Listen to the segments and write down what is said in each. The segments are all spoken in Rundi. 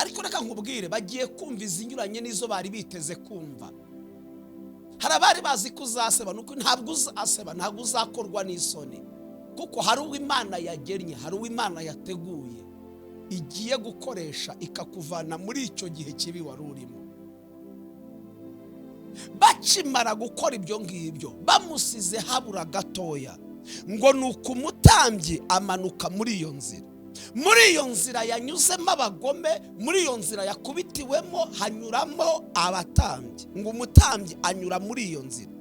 Ariko reka nkubwire, bagiye kumva izinyuranye n'izo bari biteze kumva. Hari abari bazi ko uzaseba, nuko ntabwo uzaseba, ntabwo uzakorwa n'isoni, kuko hari uwo Imana yagennye, hari uwo Imana yateguye igiye gukoresha ikakuvana muri icyo gihe kibi wari urimo. Bakimara gukora ibyo ngibyo, bamusize habura gatoya ngo ni uko umutambyi amanuka muri iyo nzira, muri iyo nzira yanyuzemo abagome, muri iyo nzira yakubitiwemo hanyuramo abatambyi. Ngo umutambyi anyura muri iyo nzira,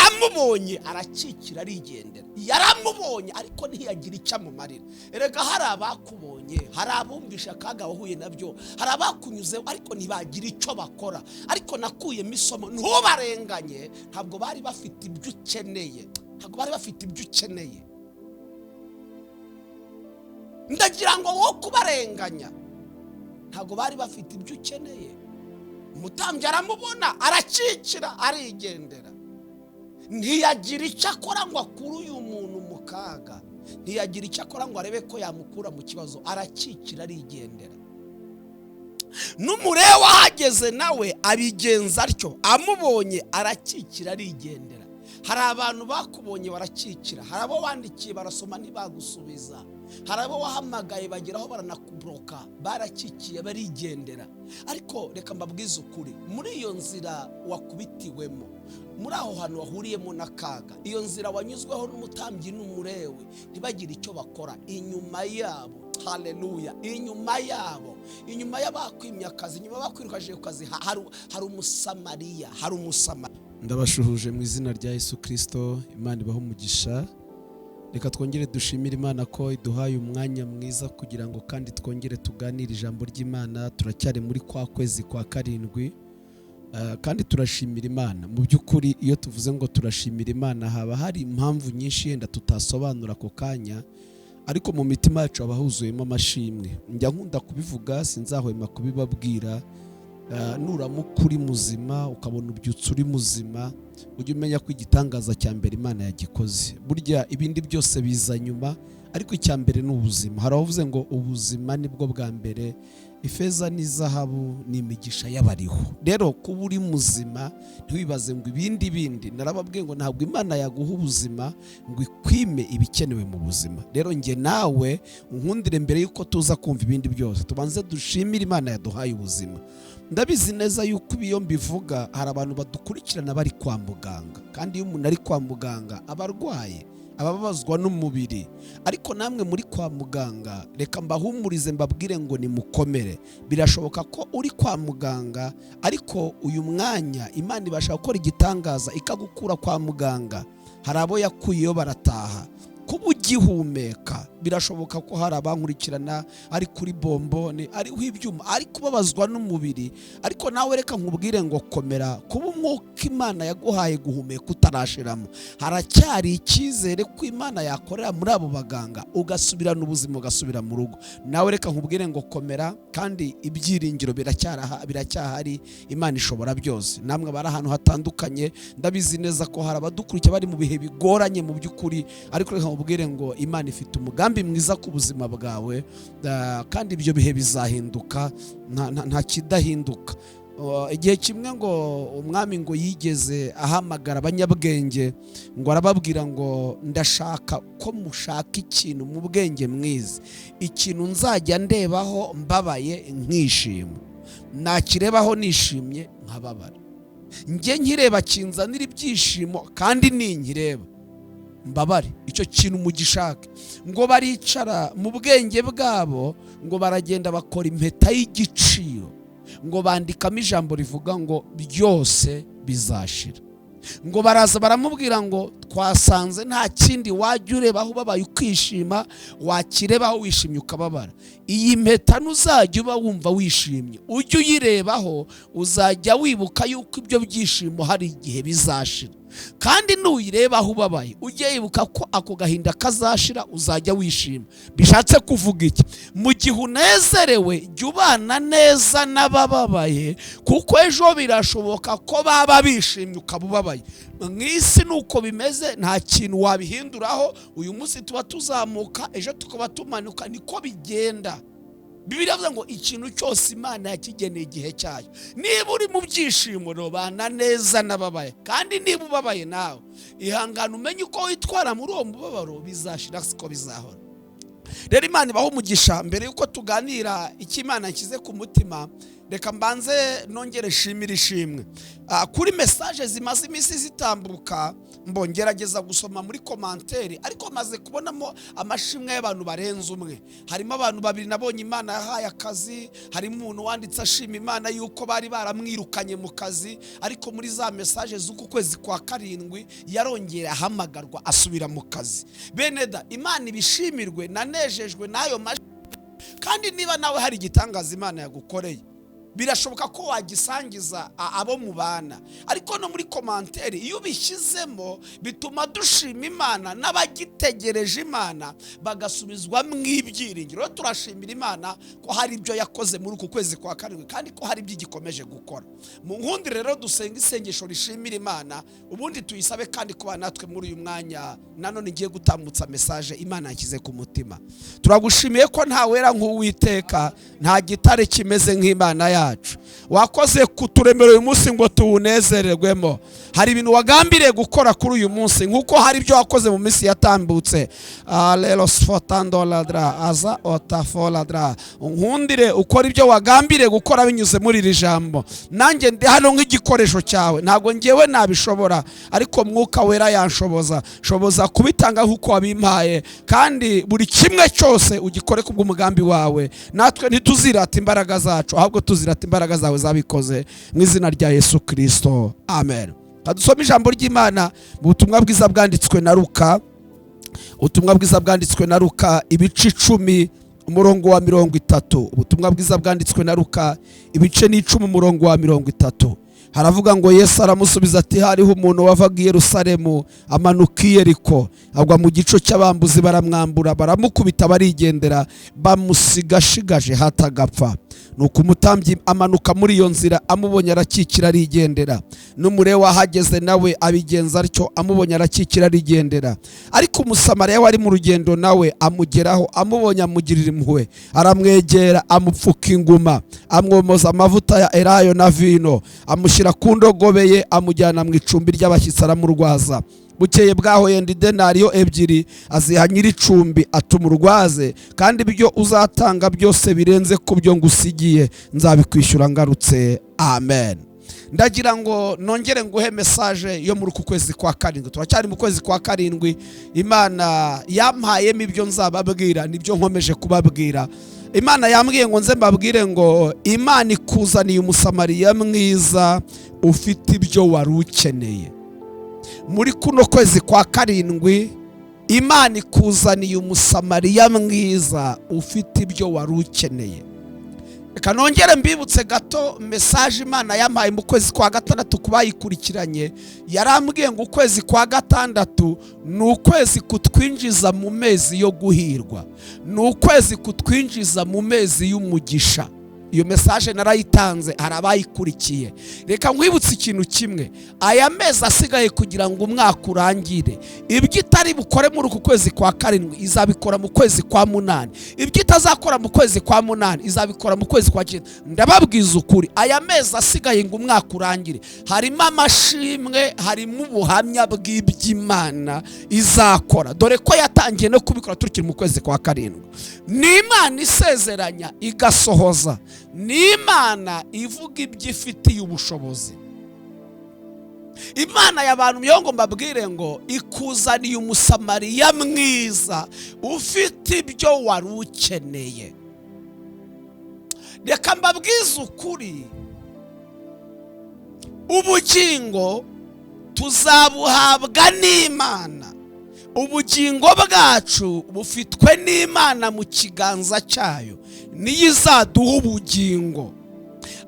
amubonye arakikira arigendera. Yaramubonye ariko ntiyagira icyo amumarira. Erega hari abakubonye, hari abumvisha akaga wahuye nabyo, hari abakunyuzeho ariko ntibagira icyo bakora. Ariko nakuyemo isomo: ntubarenganye, ntabwo bari bafite ibyo ukeneye, ntabwo bari bafite ibyo ukeneye. Ndagira ngo wo kubarenganya, ntabwo bari bafite ibyo ukeneye. Umutambyi aramubona, arakikira arigendera, ntiyagira icyo akora ngo akure uyu muntu mu kaga, ntiyagira icyo akora ngo arebe ko yamukura mu kibazo, arakikira arigendera. N'umulewi ahageze nawe abigenza atyo, amubonye arakikira arigendera. Hari abantu bakubonye barakikira, hari abo wandikiye barasoma ntibagusubiza, hari abo wahamagaye bageraho baranakublocka, barakikiye barigendera. Ariko reka mbabwize ukuri, muri iyo nzira wakubitiwemo, muri aho hantu wahuriyemo n'akaga, iyo nzira wanyuzweho n'umutambyi n'umulewi ntibagire icyo bakora, inyuma yabo, haleluya, inyuma yabo, inyuma y'abakwimye akazi, inyuma y'abakwirukashije ku kazi, hari Umusamariya, hari Umusamariya. Ndabashuhuje mu izina rya Yesu Kirisito. Imana ibahe umugisha. Reka twongere dushimire Imana ko iduhaye umwanya mwiza kugira ngo kandi twongere tuganire ijambo ry'Imana. Turacyari muri kwa kwezi kwa karindwi. Kandi turashimira Imana. Mu by'ukuri, iyo tuvuze ngo turashimira Imana, haba hari impamvu nyinshi yenda tutasobanura ako kanya, ariko mu mitima yacu haba huzuyemo amashimwe. Njya nkunda kubivuga, sinzahwema kubibabwira. Nuramuka uri muzima, ukabona ubyutse uri muzima, ujye umenya ko igitangaza cya mbere Imana yagikoze. Burya ibindi byose biza nyuma, ariko icya mbere ni ubuzima. Hari abavuze ngo ubuzima nibwo bwa mbere, ifeza n'izahabu ni imigisha y'abariho. Rero kuba uri muzima, ntiwibaze ngo ibindi bindi. Narababwiye ngo ntabwo Imana yaguha ubuzima ngo ikwime ibikenewe mu buzima. Rero njye nawe nkundire, mbere y'uko tuza kumva ibindi byose, tubanze dushimire Imana yaduhaye ubuzima. Ndabizi neza yuko iyo mbivuga hari abantu badukurikirana bari kwa muganga, kandi iyo umuntu ari kwa muganga aba arwaye, aba ababazwa n'umubiri. Ariko namwe muri kwa muganga, reka mbahumurize, mbabwire ngo nimukomere. Birashoboka ko uri kwa muganga, ariko uyu mwanya Imana ibasha gukora igitangaza ikagukura kwa muganga. Hari abo yakuyeyo barataha. Kuba ugihumeka, birashoboka ko hari abankurikirana ari kuri bombone, ariho ibyuma, ari kubabazwa n'umubiri, ariko nawe reka nkubwire ngo komera. Kuba umwuka Imana yaguhaye guhumeka utarashiramo, haracyari icyizere ko Imana yakorera muri abo baganga ugasubirana ubuzima, ugasubira mu rugo. Nawe reka nkubwire ngo komera, kandi ibyiringiro biracyahari. Imana ishobora byose. Namwe bari ahantu hatandukanye, ndabizi neza ko hari abadukurikira bari mu bihe bigoranye mu by'ukuri, ariko reka nkubwire ngo Imana ifite umugambi mwiza ku buzima bwawe, kandi ibyo bihe bizahinduka, nta kidahinduka. Igihe kimwe ngo umwami ngo yigeze ahamagara abanyabwenge, ngo arababwira ngo ndashaka ko mushaka ikintu mu bwenge mwiza, ikintu nzajya ndebaho mbabaye nkishima, nakirebaho nishimye nkababara, njye nkireba kinzanira ibyishimo kandi ninkireba mbabare, icyo kintu mugishake. Ngo baricara, mu bwenge bwabo ngo baragenda bakora impeta y'igiciro, ngo bandikamo ijambo rivuga ngo byose bizashira. Ngo baraza baramubwira ngo twasanze nta kindi wajya urebaho ubabaye ukishima, wakirebaho wishimye ukababara. Iyi mpeta nuzajya uba wumva wishimye ujye uyirebaho, uzajya wibuka yuko ibyo byishimo hari igihe bizashira, kandi nuyirebaho ubabaye ujye wibuka ko ako gahinda kazashira, uzajya wishima. Bishatse kuvuga iki? Mu gihe unezerewe, jya ubana neza n'abababaye, kuko ejo birashoboka ko baba bishimye ukaba ubabaye. Mu isi ni uko bimeze, nta kintu wabihinduraho. Uyu munsi tuba tuzamuka, ejo tukaba tumanuka, niko bigenda. Bibiliya ivuga ngo ikintu cyose Imana yakigeneye igihe cyayo. Niba uri mu byishimo, robana neza n'ababaye, kandi niba ubabaye nawe ihangane, umenye uko witwara muri uwo mubabaro, bizashira, siko bizahora. Rero Imana ibaha umugisha. Mbere y'uko tuganira icyo Imana nshyize ku mutima, reka mbanze nongere nshimire ishimwe kuri message zimaze iminsi zitambuka. Mbongerageza gusoma muri commentaire, ariko maze kubonamo amashimwe y'abantu barenze umwe. Harimo abantu babiri nabonye Imana yahaye akazi. Harimo umuntu wanditse ashima Imana yuko bari baramwirukanye mu kazi, ariko muri za message z'uku kwezi kwa karindwi yarongera ahamagarwa asubira mu kazi. Bene da, Imana ibishimirwe, nanejejwe n'ayo mashimwe. Kandi niba nawe hari igitangaza Imana yagukoreye, birashoboka ko wagisangiza abo mubana, ariko no muri commentaire iyo ubishyizemo bituma dushima Imana, n'abagitegereje Imana bagasubizwa mu ibyiringiro. Rero turashimira Imana ko hari ibyo yakoze muri uku kwezi kwa karindwi, kandi ko hari ibyo igikomeje gukora. Mu nkundi rero dusenga isengesho rishimira Imana, ubundi tuyisabe kandi kuba natwe muri uyu mwanya nanone ngiye gutambutsa message Imana yashyize ku mutima. Turagushimiye ko nta wera nk'Uwiteka, nta gitare kimeze nk'Imana yacu. Wakoze kuturemera uyu munsi ngo tuwunezererwemo. Hari ibintu wagambiriye gukora kuri uyu munsi, nk'uko hari ibyo wakoze mu minsi yatambutse. Aleros aza otafoladra, nkundire ukora ibyo wagambiriye gukora binyuze muri iri jambo. Nanjye ndi hano nk'igikoresho cyawe, ntabwo ngewe nabishobora, ariko Mwuka Wera yanshoboza, shoboza kubitanga nk'uko wabimpaye, kandi buri kimwe cyose ugikore kubw'umugambi wawe. Natwe ntituzirata imbaraga zacu, ahubwo tuzirata imbaraga zawe zabikoze, mu izina rya Yesu Kirisito, amen. Kadusome ijambo ry'Imana mu butumwa bwiza bwanditswe na Luka. Ubutumwa bwiza bwanditswe na Luka, ibice 10, umurongo wa 30. Ubutumwa bwiza bwanditswe na Luka, ibice ni 10, umurongo wa 30. Haravuga ngo: "Yesu aramusubiza ati: Hariho umuntu wavaga i Yerusalemu amanuka i Yeriko, agwa mu gico cy'abambuzi, baramwambura, baramukubita, barigendera, bamusiga ashigaje hatagapfa. Nuko umutambyi amanuka muri iyo nzira, amubonye arakikira arigendera. N'umulewi ahageze nawe abigenza atyo, amubonye arakikira arigendera. Ariko Umusamariya wari mu rugendo nawe amugeraho, amubonye amugirira impuhwe, aramwegera, amupfuka inguma, amwomoza amavuta ya elayo na vino, amushyira ku ndogobe ye, amujyana mu icumbi ry'abashyitsi, aramurwaza. Bukeye bwaho yenda idenariyo 2, aziha nyir'icumbi, atuma: Urwaze, kandi ibyo uzatanga byose birenze ku byo ngusigiye nzabikwishyura ngarutse." Amen. Ndagira ngo nongere nguhe message yo muri uku kwezi kwa karindwi. Turacyari mu kwezi kwa karindwi. Imana yampayemo ibyo nzababwira, nibyo nkomeje kubabwira. Imana yambwiye ngo nze mbabwire ngo Imana ikuzaniye Umusamariya mwiza ufite ibyo wari ukeneye. Muri kuno kwezi kwa karindwi, Imana ikuzaniye Umusamariya mwiza ufite ibyo wari ukeneye. Reka nongere mbibutse gato message Imana yampaye mu kwezi kwa gatandatu. Ku bayikurikiranye, yarambwiye ngo ukwezi kwa gatandatu ni ukwezi kutwinjiza mu mezi yo guhirwa, ni ukwezi kutwinjiza mu mezi y'umugisha. Iyo message narayitanze, hari abayikurikiye. Reka nkwibutse ikintu kimwe: aya mezi asigaye kugira ngo umwaka urangire, ibyo itari bukore muri uku kwezi kwa karindwi izabikora mu kwezi kwa munani, ibyo itazakora mu kwezi kwa munani izabikora mu kwezi kwa cyenda. Ndababwiza ukuri, aya mezi asigaye ngo umwaka urangire harimo amashimwe, harimo ubuhamya bw'iby'Imana izakora, dore ko yatangiye no kubikora tukiri mu kwezi kwa karindwi. Ni Imana isezeranya igasohoza, ni Imana ivuga ibyo ifitiye ubushobozi. Imana y'abantu ngo mbabwire ngo ikuzaniye Umusamariya mwiza ufite ibyo wari ukeneye. Reka mbabwize ukuri, ubugingo tuzabuhabwa n'Imana. Ubugingo bwacu bufitwe n'Imana mu kiganza cyayo, niyo izaduha ubugingo.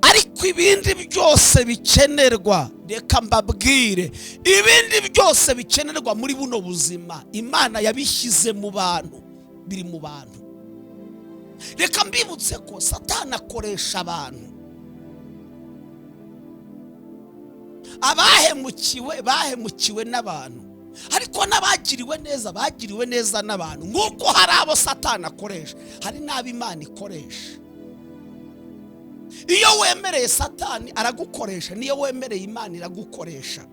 Ariko ibindi byose bikenerwa, reka mbabwire, ibindi byose bikenerwa muri buno buzima Imana yabishyize mu bantu, biri mu bantu. Reka mbibutse ko Satani akoresha abantu. Abahemukiwe bahemukiwe n'abantu, ariko n'abagiriwe neza bagiriwe neza n'abantu. Nk'uko hari abo Satani akoresha, hari n'abo Imana ikoresha. Iyo wemereye Satani aragukoresha, niyo wemereye Imana iragukoresha.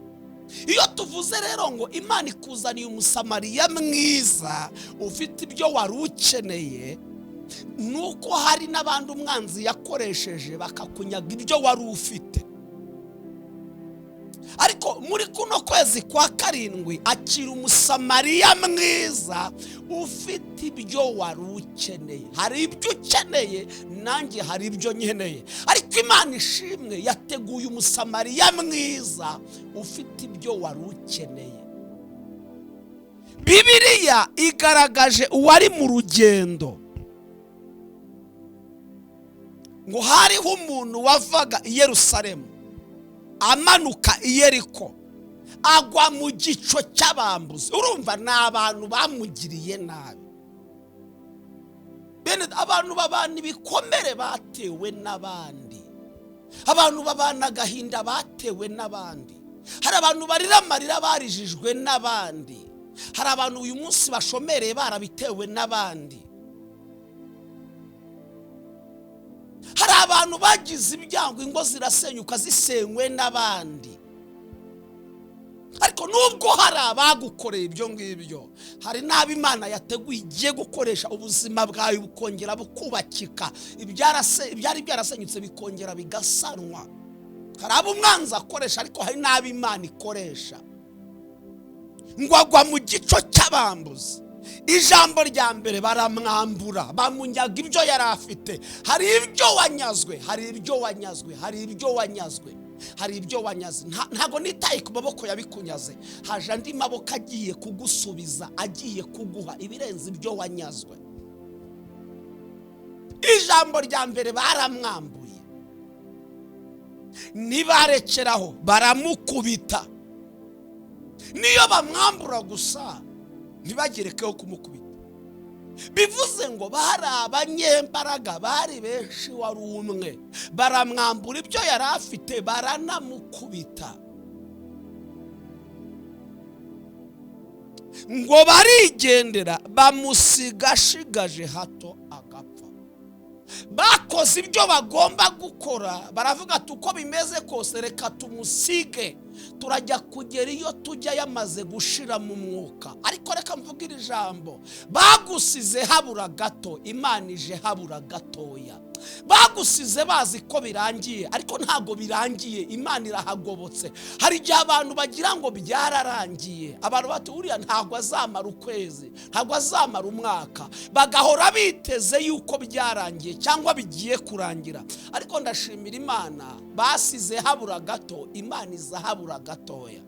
Iyo tuvuze rero ngo Imana ikuzaniye Umusamariya mwiza ufite ibyo wari ukeneye, nuko hari n'abandi umwanzi yakoresheje bakakunyaga ibyo wari ufite. Ariko muri kuno kwezi kwa karindwi akira Umusamariya mwiza ufite ibyo wari ukeneye. Hari ibyo ukeneye, nanjye hari ibyo nkeneye, ariko Imana ishimwe yateguye Umusamariya mwiza ufite ibyo wari ukeneye. Bibiliya igaragaje uwari mu rugendo, ngo hariho umuntu wavaga i Yerusalemu amanuka i Yeriko, agwa mu gico cy'abambuzi. Urumva ni abantu bamugiriye nabi. Bene abantu babana ibikomere batewe n'abandi, abantu babana agahinda batewe n'abandi, hari abantu barira amarira barijijwe n'abandi, hari abantu uyu munsi bashomereye barabitewe n'abandi, hari abantu bagize ibyago ingo zirasenyuka zisenywe n'abandi. Ariko nubwo hari abagukoreye ibyo ngibyo, hari n'abo Imana yateguye igiye gukoresha ubuzima bwawe bukongera bukubakika, ibyari byarasenyutse bikongera bigasanwa. Hari abo umwanzi akoresha, ariko hari n'abo Imana ikoresha. Ngo agwa mu gico cy'abambuzi. Ijambo rya mbere baramwambura, bamunyaga ibyo yari afite. Hari ibyo wanyazwe, hari ibyo wanyazwe, hari ibyo wanyazwe, hari ibyo wanyaze. Ntago nitaye ku maboko yabikunyaze, haje andi maboko agiye kugusubiza, agiye kuguha ibirenze ibyo wanyazwe. Ijambo rya mbere baramwambuye, nibarekeraho baramukubita. Niyo bamwambura gusa ntibagerekeho kumukubita. Bivuze ngo bari abanyembaraga, bari benshi, wari umwe. Baramwambura ibyo yari afite, baranamukubita. Ngo barigendera, bamusiga ashigaje hato agapfa. Bakoze ibyo bagomba gukora, baravuga ati uko bimeze kose reka tumusige, turajya kugera iyo tujya yamaze gushira mu mwuka. Ariko reka mvuge iri jambo, bagusize habura gato, Imana ije habura gatoya. Bagusize bazi ko birangiye, ariko ntago birangiye, Imana irahagobotse. Hari igihe abantu bagira ngo byararangiye, abantu bati uriya ntago azamara ukwezi, ntago azamara umwaka, bagahora biteze yuko byarangiye cyangwa bigiye kurangira. Ariko ndashimira Imana, basize habura gato, Imana iza habura gatoya.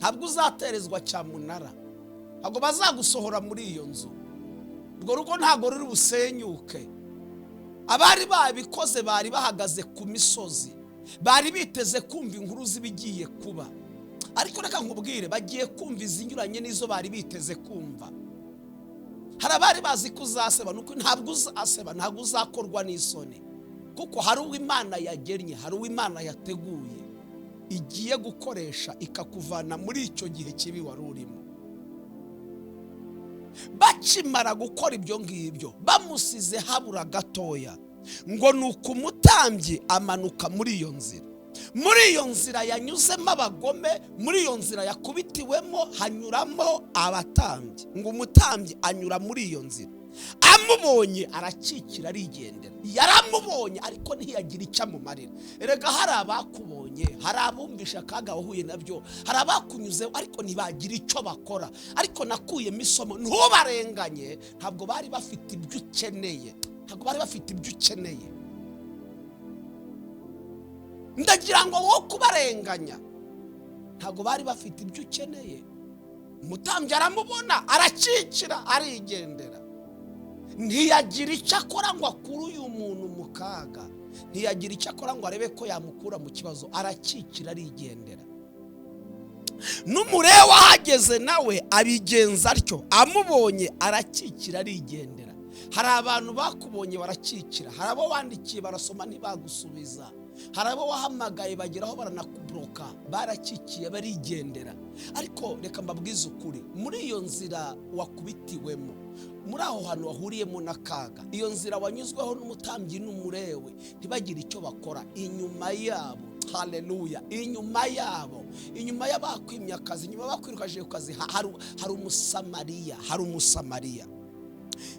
Ntabwo uzaterezwa cyamunara, ntabwo bazagusohora muri iyo nzu, urwo rugo ntabwo ruri busenyuke. Abari babikoze bari bahagaze ku misozi, bari biteze kumva inkuru z'ibigiye kuba. Ariko reka nkubwire, bagiye kumva izinyuranye n'izo bari biteze kumva. Hari abari bazi ko uzaseba, nuko ntabwo uzaseba, ntabwo uzakorwa n'isoni, kuko hari uwo Imana yagennye, hari uwo Imana yateguye igiye gukoresha ikakuvana muri icyo gihe kibi wari urimo. Bakimara gukora ibyo ngibyo, bamusize habura gatoya, ngo nuko umutambyi amanuka muri iyo nzira. Muri iyo nzira yanyuzemo abagome, muri iyo nzira yakubitiwemo hanyuramo abatambyi. Ngo umutambyi anyura muri iyo nzira, amubonye arakikira arigendera. Yaramubonye ariko ntiyagira icyo amumarira. Erega hari abakubonye, hari abumvisha akaga wahuye nabyo, hari abakunyuzeho ariko ntibagira icyo bakora. Ariko nakuyemo isomo, ntubarenganye, ntabwo bari bafite ibyo ukeneye, ntabwo bari bafite ibyo ukeneye. Ndagira ngo wo kubarenganya, ntabwo bari bafite ibyo ukeneye. Umutambyi aramubona, arakikira arigendera. Ntiyagira icyo akora ngo akure uyu muntu mu kaga, ntiyagira icyo akora ngo arebe ko yamukura mu kibazo, arakikira arigendera. N'umureba ahageze nawe abigenza atyo, amubonye arakikira arigendera. Hari abantu bakubonye barakikira, hari abo wandikiye barasoma ntibagusubiza, Hari abo wahamagaye bageraho baranakublocka, barakikiye barigendera. Ariko reka mbabwize ukuri, muri iyo nzira wakubitiwemo, muri aho hantu wahuriyemo n'akaga, iyo nzira wanyuzweho n'umutambyi n'umurewe ntibagire icyo bakora, inyuma yabo, haleluya, inyuma yabo, inyuma y'abakwimye akazi, inyuma y'abakwirukajije ku kazi, hari Umusamariya, hari Umusamariya.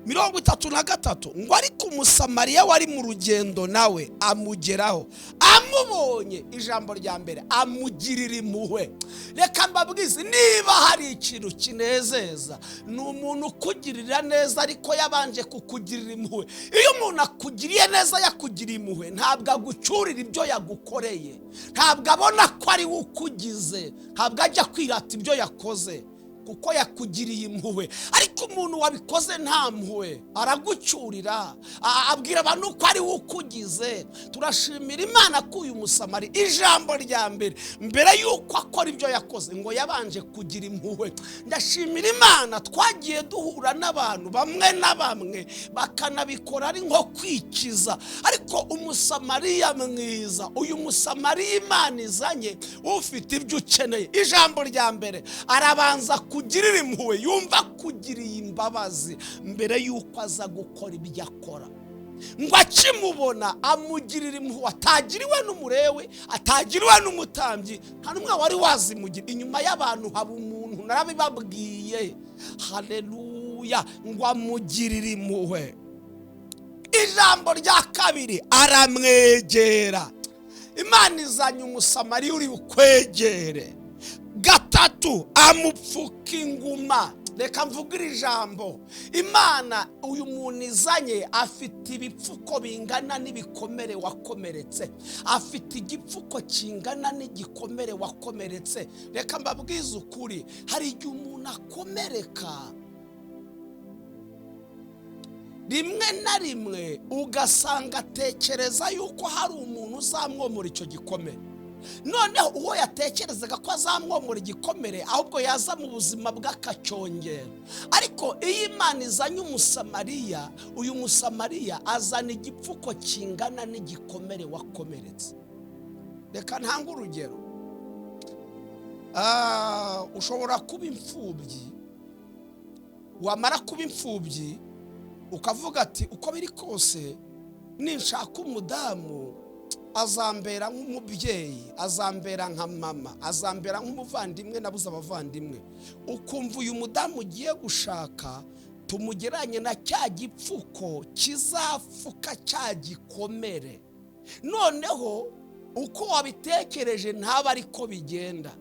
33 ngo: "Ariko Umusamariya wari mu rugendo nawe amugeraho, amubonye, ijambo rya mbere, amugirira impuhwe." Reka mbabwize, niba hari ikintu kinezeza ni umuntu ukugirira neza ariko yabanje kukugirira impuhwe. Iyo umuntu akugiriye neza yakugiriye impuhwe, ntabwo agucyurira ibyo yagukoreye, ntabwo abona ko ari we ukugize, ntabwo ajya kwirata ibyo yakoze kuko yakugiriye impuhwe. Ariko umuntu wabikoze nta mpuhwe, aragucyurira, abwira abantu ko ari we ukugize. Turashimira Imana ko uyu Musamari, ijambo rya mbere, mbere y'uko akora ibyo yakoze, ngo yabanje kugira impuhwe. Ndashimira Imana, twagiye duhura n'abantu bamwe na bamwe bakanabikora ari nko kwikiza, ariko Umusamariya mwiza, uyu Musamariya Imana izanye ufite ibyo ukeneye, ijambo rya mbere arabanza kugirira impuhwe, yumva akugiriye imbabazi mbere y'uko aza gukora ibyo akora. Ngo akimubona amugirira impuhwe atagiriwe n'umurewe, atagiriwe n'umutambyi, nta n'umwe wari wazimugira. Inyuma y'abantu haba umuntu, narabibabwiye. Haleluya! Ngo amugirire impuhwe. Ijambo rya kabiri, aramwegera. Imana izanye Umusamariya uri bukwegere. Gatatu, amupfuka inguma. Reka mvuge iri jambo: Imana uyu muntu izanye afite ibipfuko bingana n'ibikomere wakomeretse, afite igipfuko kingana n'igikomere wakomeretse. Reka mbabwize ukuri, hari igihe umuntu akomereka rimwe na rimwe ugasanga atekereza yuko hari umuntu uzamwomora icyo gikomere. Noneho uwo yatekerezaga ko azamwomora igikomere, ahubwo yaza mu buzima bw'akacyongera. Ariko iyo Imana izanye Umusamariya, uyu Musamariya azana igipfuko kingana n'igikomere wakomeretse. Reka ntange urugero. Ushobora kuba imfubyi, wamara kuba imfubyi ukavuga ati: "Uko biri kose ninshaka umudamu azambera nk'umubyeyi, azambera nka mama, azambera nk'umuvandimwe, nabuze abavandimwe." Ukumva uyu mudamu ugiye gushaka tumugeranye na cya gipfuko kizafuka cya gikomere, noneho uko wabitekereje ntaba ariko bigenda,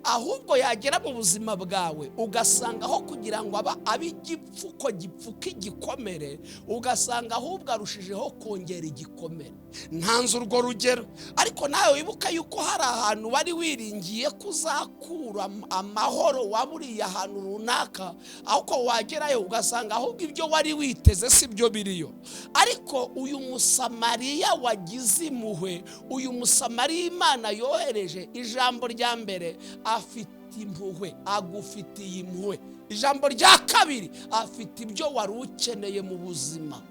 ahubwo yagera mu buzima bwawe ugasanga aho kugira ngo aba abe igipfuko gipfuka igikomere, ugasanga ahubwo arushijeho kongera igikomere. Ntanze urwo rugero, ariko nawe wibuka yuko hari ahantu wari wiringiye ko uzakura amahoro waburiye ahantu runaka, ariko wagerayo ugasanga ahubwo ibyo wari witeze si byo biriyo. Ariko uyu Musamariya wagize impuhwe, uyu Musamariya Imana yohereje, ijambo rya mbere, afite impuhwe, agufitiye impuhwe. Ijambo rya kabiri, afite ibyo wari ukeneye mu buzima.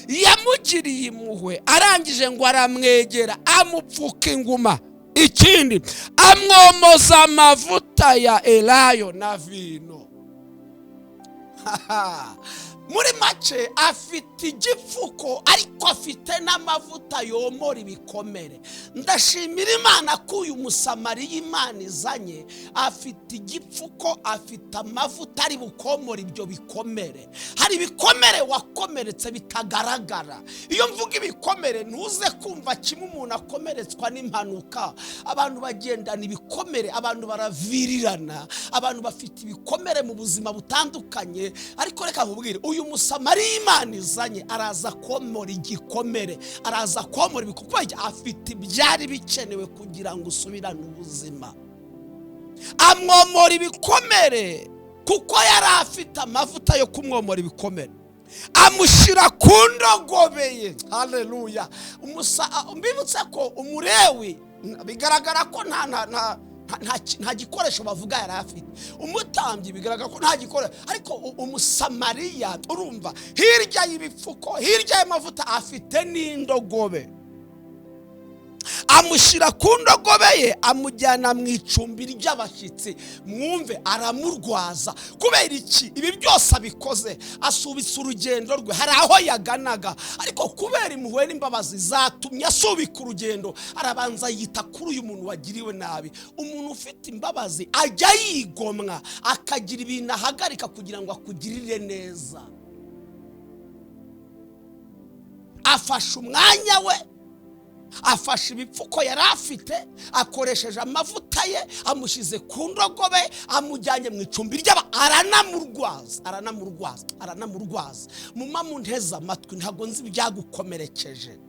Yamugiriye impuhwe, arangije ngo aramwegera, amupfuka inguma. Ikindi, amwomoza amavuta ya elayo na vino. Muri make, afite igipfuko ariko afite n'amavuta yomora ibikomere. Ndashimira Imana ko uyu Musamariya Imana izanye afite igipfuko, afite amavuta ari bukomora ibyo bikomere. Hari ibikomere wakomeretse bitagaragara. Iyo mvuga ibikomere, ntuze kumva kimwe umuntu akomeretswa n'impanuka. Abantu bagendana ibikomere, abantu baravirirana, abantu bafite ibikomere mu buzima butandukanye. Ariko reka nkubwire, uyu Musamariya Imana izanye araza komora igikomere, araza komora ibikomere, afite ibyari bikenewe kugira ngo usubirane ubuzima. Amwomora ibikomere kuko yari afite amavuta yo kumwomora ibikomere, amushyira ku ndogobe ye. Haleluya! Mbibutse ko umurewi bigaragara ko nta gikoresho bavuga yari afite, umutambyi bigaragara ko nta gikoresho, ariko Umusamariya, urumva, hirya y'ibipfuko, hirya y'amavuta, afite n'indogobe. Amushyira ku ndogobe ye, amujyana mu icumbi ry'abashyitsi. Mwumve, aramurwaza. Kubera iki ibi byose abikoze? Asubitse urugendo rwe, hari aho yaganaga, ariko kubera impuhwe n'imbabazi zatumye asubika urugendo, arabanza yita kuri uyu muntu wagiriwe nabi. Umuntu ufite imbabazi ajya yigomwa, akagira ibintu ahagarika kugira ngo akugirire neza. Afashe umwanya we, afashe ibipfuko yari afite, akoresheje amavuta ye, amushyize ku ndogobe, amujyanye mu icumbi ry'aba, aranamurwaza, aranamurwaza, aranamurwaza. Muma munteze amatwi, ntabwo nzi ibyagukomerekeje,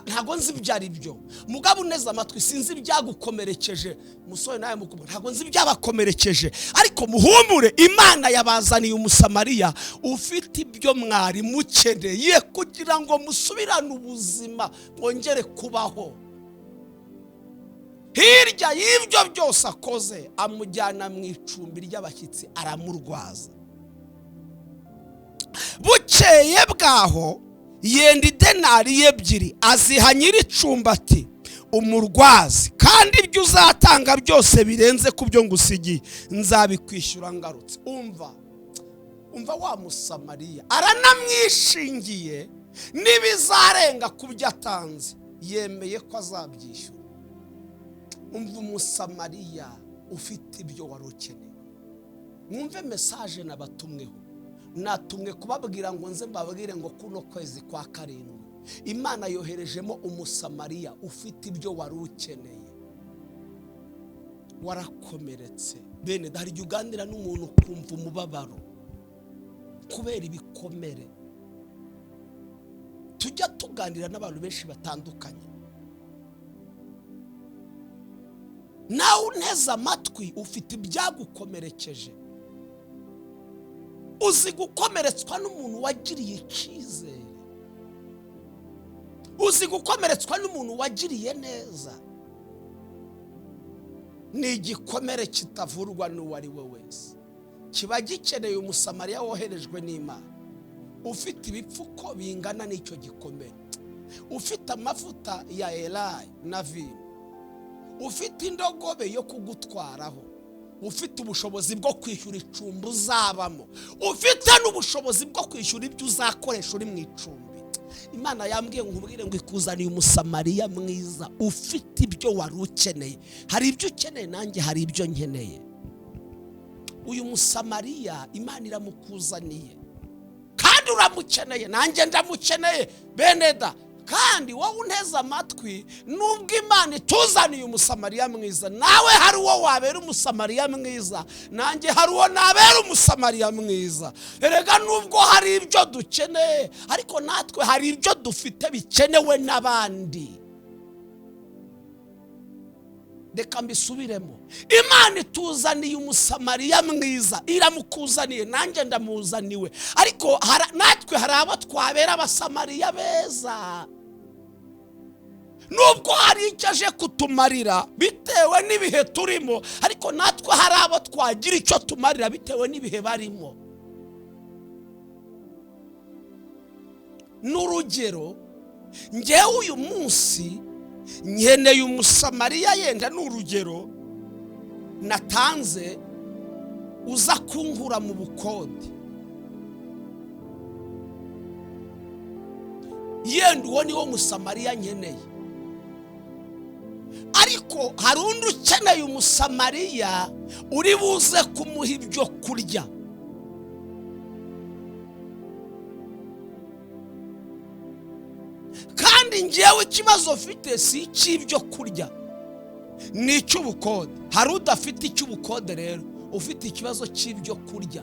ntabwo nzi ibyo ari byo. Mugabo uneze amatwi, sinzi ibyagukomerekeje. Musore nawe mukobwa, ntabwo nzi ibyabakomerekeje, ariko muhumure, Imana yabazaniye Umusamariya ufite ibyo mwari mukeneye kugira ngo musubirane ubuzima, mwongere kubaho. Hirya y'ibyo byose akoze, amujyana mu icumbi ry'abashyitsi, aramurwaza. Bukeye bwaho yenda idenari 2 aziha nyir'icumbi ati: umurwazi, kandi ibyo uzatanga byose birenze ku byo ngusigiye nzabikwishyura ngarutse. Umva, umva, wa Musamariya aranamwishingiye, n'ibizarenga ku byo atanze yemeye ko azabyishyura. Umva, Umusamariya ufite ibyo wari ukeneye. Mwumve message nabatumweho. Natumwe kubabwira ngo nze mbabwire ngo kuno kwezi kwa 7 Imana yoherejemo Umusamariya ufite ibyo wari ukeneye. Warakomeretse bene, hari igihe uganira n'umuntu ukumva umubabaro kubera ibikomere. Tujya tuganira n'abantu benshi batandukanye, nawe unteze amatwi ufite ibyagukomerekeje. Uzi gukomeretswa n'umuntu wagiriye icyizere, uzi gukomeretswa n'umuntu wagiriye neza. Ni igikomere kitavurwa n'uwo ari we wese, kiba gikeneye Umusamariya woherejwe n'Imana, ufite ibipfuko bingana n'icyo gikomere, ufite amavuta ya elayi na vino, ufite indogobe yo kugutwaraho, ufite ubushobozi bwo kwishyura icumbi uzabamo, ufite n'ubushobozi bwo kwishyura ibyo uzakoresha uri mu icumbi. Imana yambwiye ngo nkubwire ngo ikuzaniye Umusamariya mwiza ufite ibyo wari ukeneye. Hari ibyo ukeneye, nanjye hari ibyo nkeneye. Uyu Musamariya Imana iramukuzaniye, kandi uramukeneye, nanjye ndamukeneye beneda. Kandi wowe unteze amatwi, nubwo Imana ituzaniye Umusamariya mwiza, nawe hari uwo wabera Umusamariya mwiza, nanjye hari uwo nabera Umusamariya mwiza. Erega nubwo hari ibyo dukeneye, ariko natwe hari ibyo dufite bikenewe n'abandi. Reka mbisubiremo, Imana ituzaniye Umusamariya mwiza, iramukuzaniye, nanjye ndamuzaniwe, ariko natwe hari abo twabera Abasamariya beza. Nubwo hari icyo aje kutumarira bitewe n'ibihe turimo, ariko natwe hari abo twagira icyo tumarira bitewe n'ibihe barimo. N'urugero, ngewe uyu munsi nkeneye Umusamariya, yenda ni urugero natanze, uza kunkura mu bukode. Yenda uwo niwo Musamariya nkeneye, ariko hari undi ukeneye Umusamariya uri buze kumuha ibyo kurya. Kandi ngewe ikibazo mfite si icy'ibyo kurya, ni icy'ubukode. Hari udafite icy'ubukode rero, ufite ikibazo cy'ibyo kurya.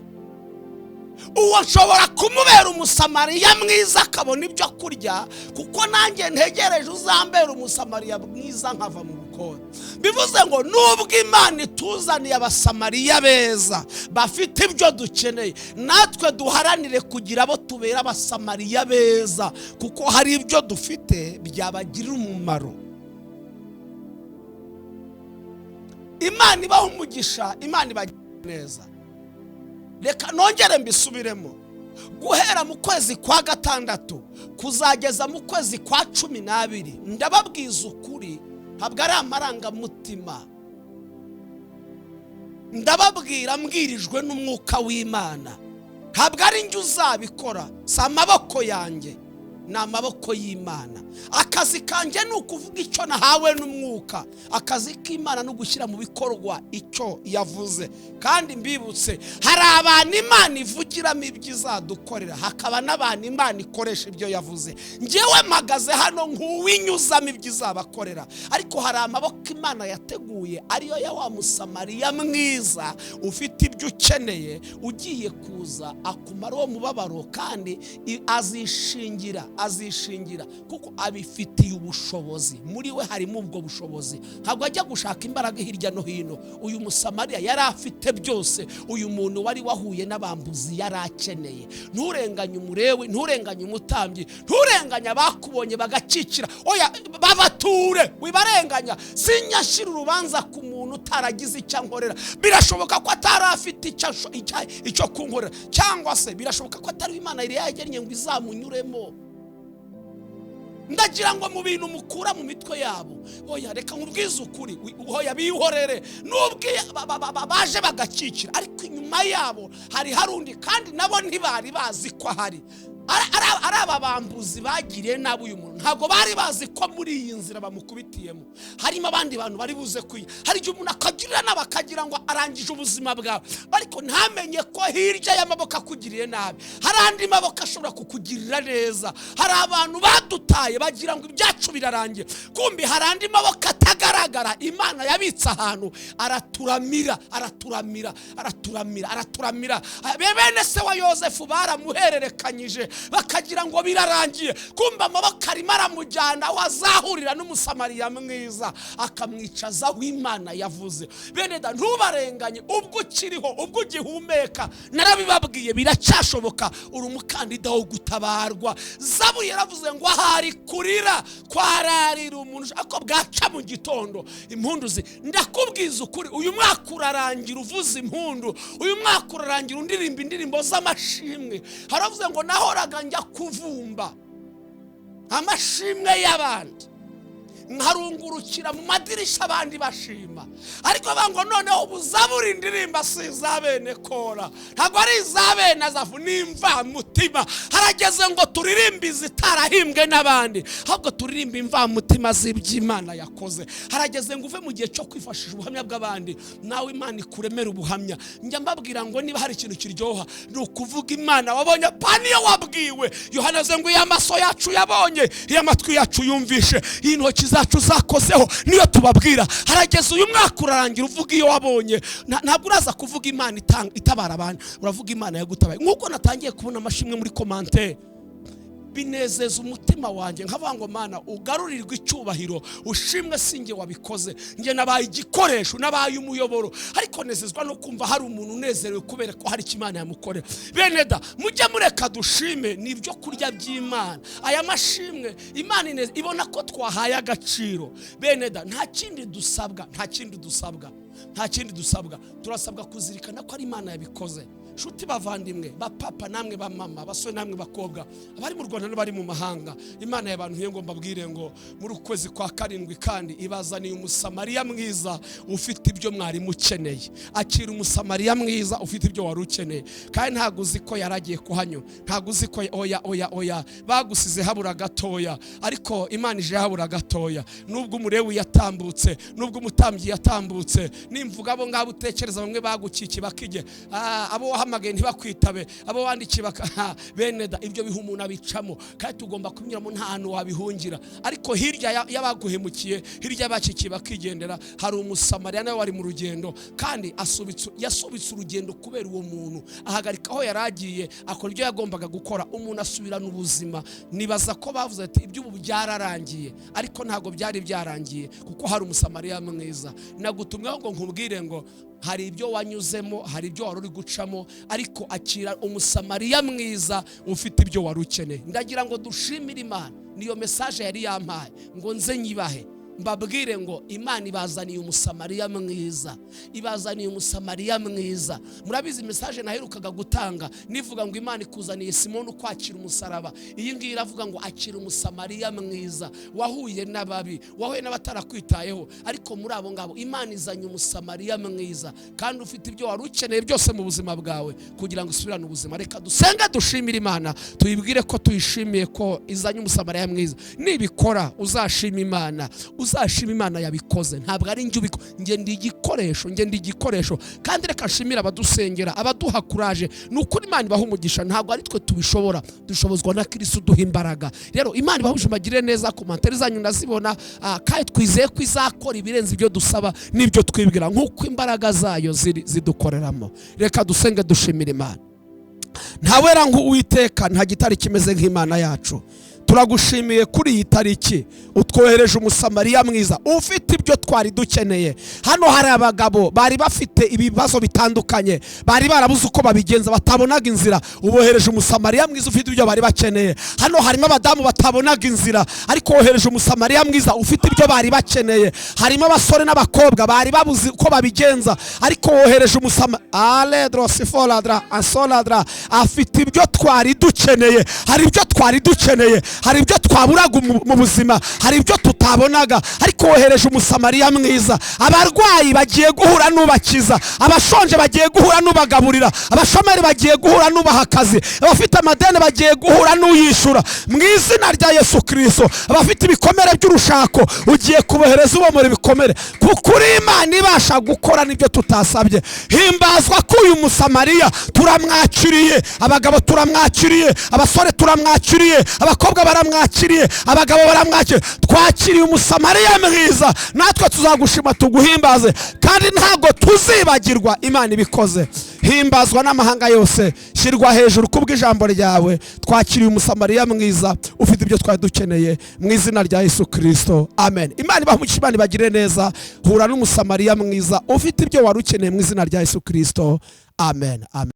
Uwo nshobora kumubera Umusamariya mwiza akabona ibyo kurya, kuko nanjye ntegereje uzambera Umusamariya mwiza nkava mu bukode. Bivuze ngo nubwo Imana ituzaniye Abasamariya beza bafite ibyo dukeneye, natwe duharanire kugira abo tubera Abasamariya beza, kuko hari ibyo dufite byabagirira umumaro. Imana ibaha umugisha, Imana ibagirira neza. Reka nongere mbisubiremo, guhera mu kwezi kwa 6 kuzageza mu kwezi kwa 12, ndababwiza ukuri, Ntabwo ari amarangamutima. Ndababwira mbwirijwe n'umwuka w'Imana, ntabwo ari njye uzabikora, si amaboko yanjye, ni amaboko y'Imana. Akazi kanjye ni ukuvuga icyo nahawe n'umwuka, akazi k'Imana ni ugushyira mu bikorwa icyo yavuze. Kandi mbibutse, hari abantu Imana ivugiramo ibyo izadukorera, hakaba n'abantu Imana ikoresha ibyo yavuze. Njyewe mpagaze hano nk'uwinyuzamo ibyo izabakorera, ariko hari amaboko Imana yateguye, ariyo ya wa Musamariya mwiza ufite ibyo ukeneye, ugiye kuza akumara uwo mubabaro, kandi azishingira kuko abifitiye ubushobozi. Muri we harimo ubwo bushobozi, ntabwo ajya gushaka imbaraga hirya no hino. Uyu Musamariya yari afite byose uyu muntu wari wahuye n'abambuzi yari akeneye. Nturenganye umurewe, nturenganye umutambyi, nturenganye abakubonye bagakikira, oya babature, wibarenganya. Sinyashyira urubanza ku muntu utaragize icyo ankorera. Birashoboka ko atari afite icyo kunkorera, cyangwa se birashoboka ko atari Imana yari yagennye ngo izamunyuremo. Ndagira ngo mu bintu mukura mu mitwe yabo, oya reka nkubwize ukuri, oya bihorere, nubwo baje bagakikira, ariko inyuma yabo hari harundi, kandi nabo ntibari bazi ko ahari. Ari aba bambuzi bagiriye nabi uyu muntu, ntabwo bari bazi ko muri iyi nzira bamukubitiyemo harimo abandi bantu bari buze kwiya. Hari igihe umuntu akagirira nabi akagira ngo arangije ubuzima bwawe, ariko ntamenye ko hirya y'amaboko akugiriye nabi hari andi maboko ashobora kukugirira neza. Hari abantu badutaye bagira ngo ibyacu birarangiye, kumbi hari andi maboko atagaragara Imana yabitse ahantu, araturamira, araturamira, araturamira, araturamira. Bene se wa Yosefu baramuhererekanyije bakagira ngo birarangiye, kumba amaboko arimo aramujyana aho azahurira n'Umusamariya mwiza, akamwicaza aho Imana yavuze. Bene da, ntubarenganye ubwo ukiriho, ubwo ugihumeka. Narabibabwiye, biracyashoboka, uri umukandida wo gutabarwa. Zaburi yaravuze ngo ahari kurira kwararira umuntu, ako bwaca mu gitondo impundu zi. Ndakubwiza ukuri, uyu mwaka urarangira uvuze impundu, uyu mwaka urarangira undirimba indirimbo z'amashimwe. Haravuze ngo nahoraga njya kuvumba amashimwe y'abandi, nkarungurukira mu madirisha abandi bashima, ariko bango noneho ubuzabura indirimba si izabene Kora, ntabwo ari izabene Azafu, n'imvamutima. Harageze ngo turirimbe izitarahimbwe n'abandi, ahubwo turirimbe imvamutima z'iby'Imana yakoze. Harageze ngo uve mu gihe cyo kwifashisha ubuhamya bw'abandi, nawe Imana ikuremera ubuhamya. Njya mbabwira ngo niba hari ikintu kiryoha ni ukuvuga Imana wabonye, pani iyo wabwiwe. Yohana avuze ngo iyo amaso yacu yabonye, iyo amatwi yacu yumvishe, intoki zacu zakozeho, niyo tubabwira. Harageze uyu mwaka urarangira uvuga iyo wabonye. Ntabwo uraza kuvuga Imana itabara abantu, uravuga Imana yagutabaye. Nkuko natangiye kubona amashimwe muri commentaire, binezeza umutima wanjye, nkavuga ngo Mana ugarurirwe icyubahiro, ushimwe, sinjye wabikoze, njye nabaye igikoresho, nabaye umuyoboro, ariko nezezwa no kumva hari umuntu unezerewe kubera ko hari icyo Imana yamukorera. Bene da, mujye mureka dushime, ni ibyo kurya by'Imana. Aya mashimwe Imana ibona ko twahaye agaciro. Bene da, nta kindi dusabwa, nta kindi dusabwa, nta kindi dusabwa. Turasabwa kuzirikana ko ari Imana yabikoze. Shuti bavandimwe, bapapa namwe bamama, basore namwe bakobwa, abari mu Rwanda n'abari mu mahanga, Imana yabantuye ngo mbabwire ngo muri ukwezi kwa karindwi kandi ibazaniye Umusamariya mwiza ufite ibyo mwari mukeneye. Akira Umusamariya mwiza ufite ibyo wari ukeneye, kandi ntabwo uzi ko yaragiye kuhanyura, ntabwo uzi ko oya oya oya bagusize habura gatoya, ariko Imana ije habura gatoya. Nubwo umurewi yatambutse, nubwo umutambyi yatambutse, nimvuga abo ngabo utekereza bamwe bagukikiye bakige, abo wahamagaye ntibakwitabe, abo wandikiye baka bene da, ibyo biha umuntu abicamo, kandi tugomba kubinyuramo, nta hantu wabihungira. Ariko hirya y'abaguhemukiye, hirya y'abakikiye bakigendera, hari Umusamariya nawe wari mu rugendo, kandi yasubitse urugendo kubera uwo muntu, ahagarika aho yaragiye, akora ibyo yagombaga gukora, umuntu asubirana ubuzima. Nibaza ko bavuze ati iby'ubu byararangiye, ariko ntabwo byari byarangiye, kuko hari Umusamariya mwiza. Nagutumweho ngo nkubwire ngo hari ibyo wanyuzemo, hari ibyo wari uri gucamo, ariko akira Umusamariya mwiza ufite ibyo wari ukeneye. Ndagira ngo dushimire Imana, niyo message yari yampaye ngo nze nyibahe. Mbabwire ngo Imana ibazaniye Umusamariya mwiza, ibazaniye Umusamariya mwiza. Murabizi, message naherukaga gutanga nivuga ngo Imana ikuzaniye Simoni ukwakira umusaraba. Iyi ngiyi iravuga ngo akira Umusamariya mwiza wahuye n'ababi, wahuye n'abatarakwitayeho, ariko muri abo ngabo Imana izanye Umusamariya mwiza kandi ufite ibyo wari ukeneye byose mu buzima bwawe kugira ngo usubirane ubuzima. Reka dusenge, dushimire Imana, tuyibwire ko tuyishimiye ko izanye Umusamariya mwiza. Nibikora uzashima Imana, uzashima Imana yabikoze. Ntabwo ari njye ubiko, njye ndi igikoresho, njye ndi igikoresho. Kandi reka nshimire abadusengera, abaduha courage. Ni ukuri, Imana ibaha umugisha. Ntabwo ari twe tubishobora, dushobozwa na Kirisitu uduha imbaraga. Rero Imana ibaha umugisha, bagire neza. Commentaires zanyu ndazibona, kandi twizeye ko izakora ibirenze ibyo dusaba n'ibyo twibwira, nk'uko imbaraga zayo ziri zidukoreramo. Reka dusenge, dushimire Imana. Ntawera nk'Uwiteka, nta gitari kimeze nk'Imana yacu. Turagushimiye kuri iyi tariki utwohereje Umusamariya mwiza ufite ibyo twari dukeneye. Hano hari abagabo bari bafite ibibazo bitandukanye, bari barabuze uko babigenza, batabonaga inzira. Ubohereje Umusamariya mwiza ufite ibyo bari bakeneye. Hano harimo abadamu batabonaga inzira, ariko wohereje Umusamariya mwiza ufite ibyo bari bakeneye. Harimo abasore n'abakobwa bari babuze uko babigenza, ariko wohereje aledro sifoladra asoladra afite ibyo twari dukeneye. Hari ibyo twari dukeneye, hari ibyo twaburaga mu buzima, hari ibyo tutabonaga, ariko wohereje Umusamariya mwiza. Abarwayi bagiye guhura n'ubakiza, abashonje bagiye guhura n'ubagaburira, abashomeri bagiye guhura n'ubaha akazi, abafite amadeni bagiye guhura n'uyishyura mu izina rya Yesu Kirisito. Abafite ibikomere by'urushako ugiye kubohereza ubomora ibikomere, kuko uri Imana ibasha gukora n'ibyo tutasabye. Himbazwa ko uyu Musamariya turamwakiriye. Abagabo turamwakiriye, abasore turamwakiriye, abakobwa baramwakiriye, abagabo baramwakiriye. Twakiriye Umusamariya mwiza. Natwe tuzagushima, tuguhimbaze, kandi ntabwo tuzibagirwa Imana ibikoze. Himbazwa n'amahanga yose, shyirwa hejuru kubw'ijambo ryawe. Twakiriye Umusamariya mwiza ufite ibyo twari dukeneye, mu izina rya Yesu Kirisito, amen. Imana ibahe umugisha, Imana ibagire neza. Hura n'Umusamariya mwiza ufite ibyo wari ukeneye, mu izina rya Yesu Kirisito, amen, amen.